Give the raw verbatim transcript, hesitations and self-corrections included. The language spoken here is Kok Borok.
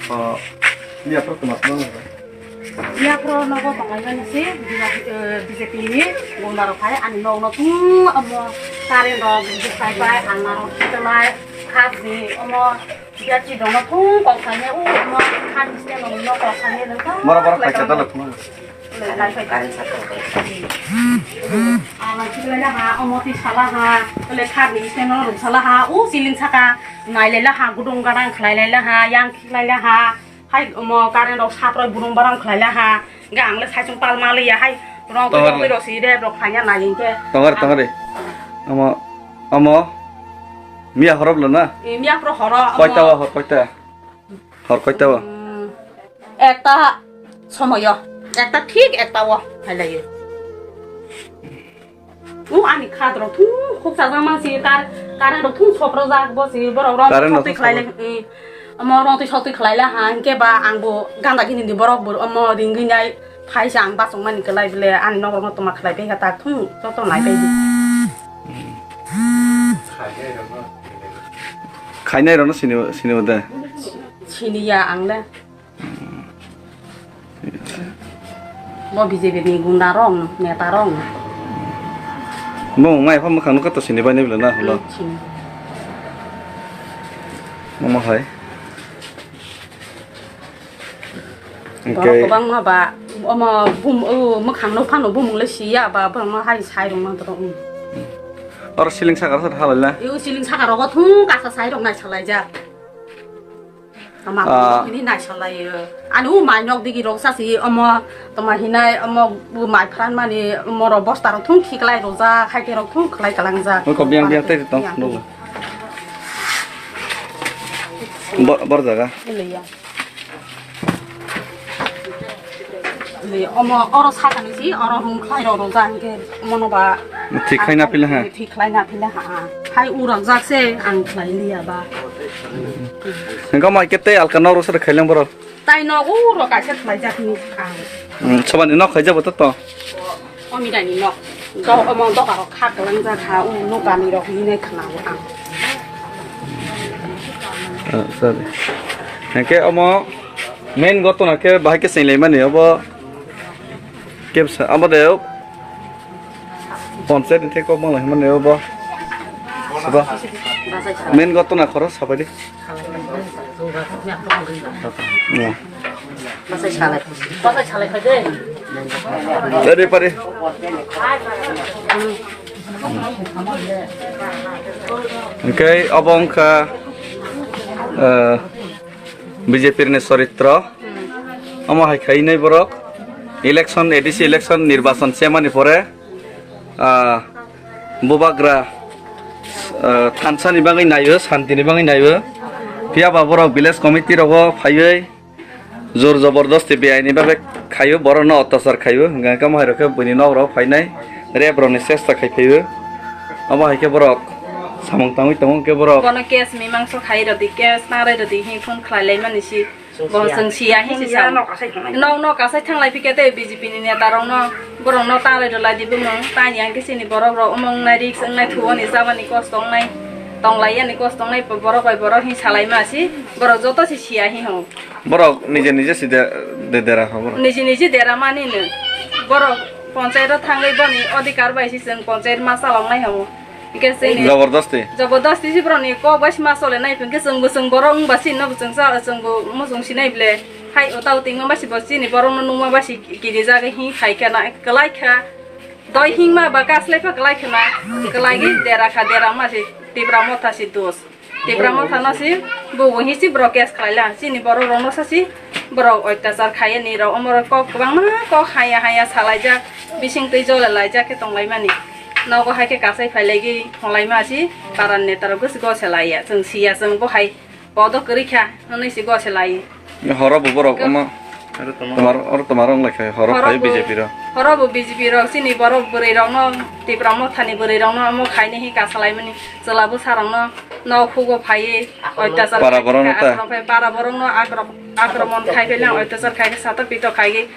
Oh, iya, pro temas nang. Iya, pro nogo tonglai mani si, B J P ni gunda rok hai, ani nog no tung amo current rok bujai pai, ang narok kitlai, khas ni amo biachi dong no tung kok sanya, u amo khas ni sten no kok sanya nang. Mara, mara, paisa dala phunang. Ama khiklaila ha, omo twi sala ha, ole khak ni stand rok sala ha, u ceiling saka nailaila ha, gudung gadang khlailai ha, yang khiklaila ha, hai omo current rok sap rok burung barang khlaila ha, ga ang le saichung pal maliya hai rong Tongar twi le. Rok si rep rok phanya nai hingke. Tongar, tongar de. Omo, omo, miya horop lo na? Miya pro horo. Koita omo. Wa hor, koita? Hor koita o? Hmm, ekta somoyo, ekta thik ekta o phailaio. U ani khat rok thung khuk sajak ma si kar, kar rok thung sopro jak bo si borok rong Current rok sotwi thung khlai le, sopro. Hmm, omo rong twi sotwi khlai le ha, hingke ba ang bo ganda gini di borok bo omo ringwi nai. Phaisa ang bachung mani kwlai bile ani nok rokno toma khlai bai kha tak thung joto nai bai di. Khainai rokno sini sini de. Sini ya ang le. Bo B J P ni gunda rok, neta rok. Bo mai pha mwkhang no kato sini bai ni bile na holo. Sini. Mama hai. Borok hwnkhe kwbangma ba omo bum-, o mwkhang no phano bumung le siya ba borok no hai sai rwng manthogo. Oro ceiling saka rok halai na? O ceiling saka rogo thung kasa sai rok nai salai jak. Tama Ah. Hini nai salai o. Ani o mai nok digi rok sasi omo tama hinai omo mai phran mani omo rok bosta rok thung khiklai rojak, hai ke rok thung khlai kalang jak. Oi ko biang biang tei tong. Biang. Bo-, bor jaga. Ileya. Omo oro sakani si, oro room khlai rok rojak hwnkhe, omono ba. Thik khlai na pila ha? Thik khlai na pila ha. Hai urok jak se, ang khlai liya ba. Hwnkhe mai khe tei alka nok rok se khaileng borok? Tai nok uro kaisa khlai jak ni ang. Hmm, sobani nok khaijak bo to to. Omirani nok. Do-, omo doga rok kha kwlang jak ha, o nokani rok hinwi khna o ang. Ah, sorry. Hingke omo main gotona khe bahai khe senglaimani obo kebsa, omo de ponchayat ni thek kok manglai mani obo. Obo main gotona khoro sabai di. Ya. Pare, pare. Hingke obo wngkha, eh, B J P ni soritro. Omo hai khainai borok election, A D C election nirbachon semani pore, ah, bubagra, ah, thansa ni bagwi naiyo, santi ni bagwi naiyo. Phiya ba borok village committee rogo phaiwi jor jobordosti biyai ni bagwi khaio, borok no otyachar khaio, hingke omo hai rok khe buini nok rok phainai, rep rok ni chesta khai phaio. Omo hai khe borok samung tangwi tongo, hingke borok. Bono case mimangso khai rwdi, case narwk rwdi, hing phone khlai lai mani si. Bo chwng siya hi si sa. Nok nok asai thanglai phikhe tei B J P ni neta rok no, borok no tanglai rwlai di bumung, tani ang khe chini borok rok omo wngnai, risk wngnai, thuo ni jabani kosto wngnai, tonglai yani kosto wngnai, borok bai borok hi salai ma si, borok joto si siya hi ho. Borok nije nije si de, de dera ho borok. Nije nije dera mani no. Borok ponchayat o thangwi boni odhikar bai si chwng ponchayat ma chalok nai ho. Hingke chini Jabardasti. Jabardasti si borok ni kok bai si ma chole nai hingke chwng bo chwng borok wng ba si no bo chwng cha chwng bo muchung si nai ble. Hai o tau ting ma si bo chini borok no nung ma ba si kiri jaga hi khai kha na kwlai kha. Doi hing ma ba kaslai pha kwlai kha na. Kwlai gi dera kha dera ma si Tipra motha si dos. Tipra motha no si bubo hi si borok case khlai la. Chini borok rok no sa si borok oitachar khai ni rok omo rok kok kwbangma kok haya haya salai jak bising twi jole lai jak khe tong lai mani. Nogo hai khe kasai phai lai gi thong lai ma si paran neta rok gosi go se lai ya. Chwng si ya chwng bo hai podo kwrwi kha hwnwi si go se lai. Horo bo borok omo. Tomar, oro tomar wng lai kha, horo khai bo B J P rok. Horo bo B J P rok, chini borok bwrwi rok no, Tipra motha ni bwrwi rok no omo khaini hi kasa lai mani, chwla bwsa rok no, nok hugo phaiwi, oitachar para borok no ta. Akromon phai, para borok no akromon khai phai lang, oitachar khai khe sato pito khai khe.